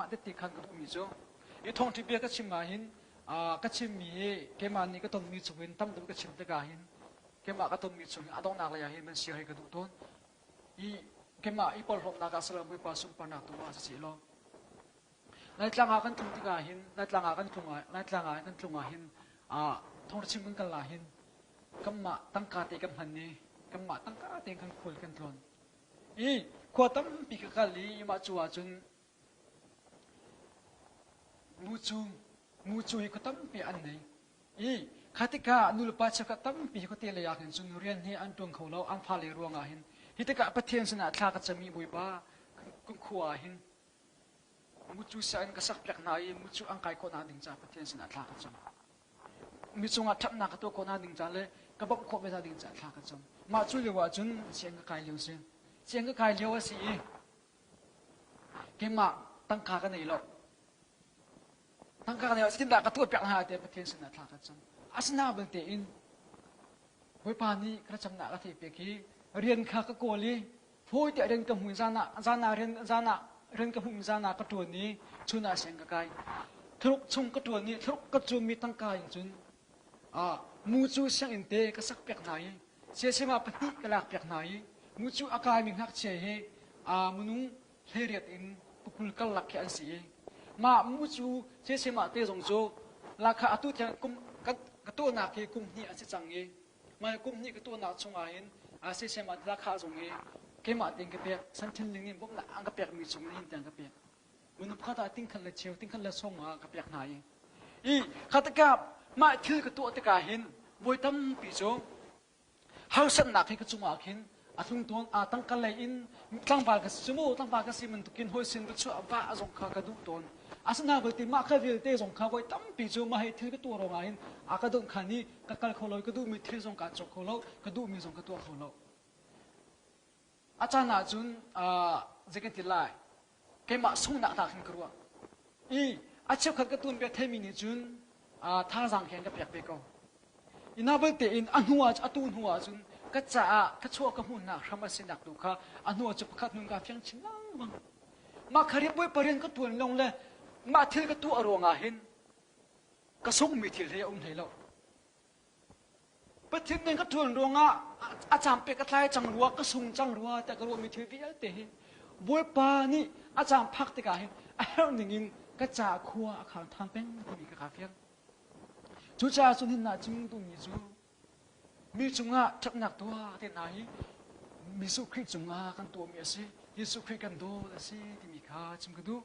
Mah tette khan ka duhmi cu i thawngṭha bia ka chim ah hin ka chimmi hi keimah nih ka tonmi chungin tam deuh ka chim tikah hin keimah ka tonmi chungin a donghnak lei ah hin van share hi ka duh tawn. I keimah i porhlawtnak ah si lo Bawipa sunparnak tu ah si law Laitlang ah kan tlung tikah hin Laitlang ah kan tlung ah Laitlang ah kan tlung ah hin thawngṭha chim kan kal ah hin kanmah tangka te kan hman i kanmah tangka tein kan khual kan tlawn. I khua tampi ka kal i mah cu ahcun Mucu, mucu hi khua tampi an nei. I kha tikah nulepa cheukhat tampi hi khuate lei ah khin cun rian hi an ṭuan kho lo, an fale ruangah hin. Hi tikah Pathian sinah thla ka cam i Bawipa, kan khua ah hin mucu sianginn ka sakpiak hna i mucu an kai khawh nakding caah Pathian sinah thla ka cam. Mi cungah ṭhatnak ka tuah khawh nakding ca le ka bawmh khawh ve hna ding caah thla ka cam. Mah cu lio ah cun sianginn ka kai lio a si. Sianginn ka kai lio a si i Keimah tangka ka nei lo. Tangka ka nei lo. Zeitindah ka tuahpiak hna tiah Pathian sinah thla ka cam. Asina belte in Bawipa nih ka thlacamnak ka theih piak i rian kha ka kawl i fawi tiah rian ka hmu zan ah zan ah rian zan ah rian ka hmuh zan ah ka ṭuan i chun ah siang ka kai. Thuruk chung ka ṭuan i thuruk ka cummi tangka in cun mu cu sianginn te ka sakpiak hna i siasima pahnih ka lakpiak hna i mu cu a kaimi ngakchia hi minung 18 in 20 karlak khi an si i mah mu cu siasima te zong cu lakha atu tiang kum ka tuahnak hi kum hnih a si cang i mah kum hnih ka tuahnak chungah hin siasima lakha zong hi keimah tein ka pek santhinling nih bawmhnak an ka pekmi chung nihin tiang ka pek minung pakhat ah tingkhat le cheu tingkhat le sawm ah ka pek hna i i kha tikah mah thil ka tuah tikah hin voi tampi cu harsatnak hi ka cungah khin a tlung tawn a tangka lei in tlangval ka si mu tlangval ka si bantukin hawi sin ka chuah va zong kha ka duh tawn asina belte mah kha vialte zong kha voi tampi cu mah hi thil ka tuah ruangah hin a ka donh khan i ka kal kho lo ka duhmi thil zong kaa cawk kho lo ka duhmi zong ka tuah kho lo A caan ahcun zei kan ti lai keimah sunghnak hna khin ka ruah i a cheukhat ka tuanbia theimi nih cun thazaang khi an ka pek ve ko. I na belte in a hnu ah atu hnu ah cun ka caah ka chuah ka hmuhnak hram a sinak tu kha a hnu ah cu pakhat nun kaa fiang chin lengmang. Mah kha rian bawipa rian ka tuan lawng le mah thil ka tuah ruangah hin ka sunghmi thil hi a um hlei lo. Pathian nih ka ṭuan ruangah a caang pek ka tlai cang rua, ka sung cang rua tiah ka ruahmi thil vialte hi Bawipa nih a caang phak tikah hin a herh ningin ka ca khua a khang ṭhan peng timi ka kaa fiang. Cucaah cun hin naa chim duhmi cu mi cungah ṭhatnak tuah te hna hi Jesuh Khrih cungah kan tuahmi a si, Jesuh Khrih kan dawt a si timi kha chim ka duh.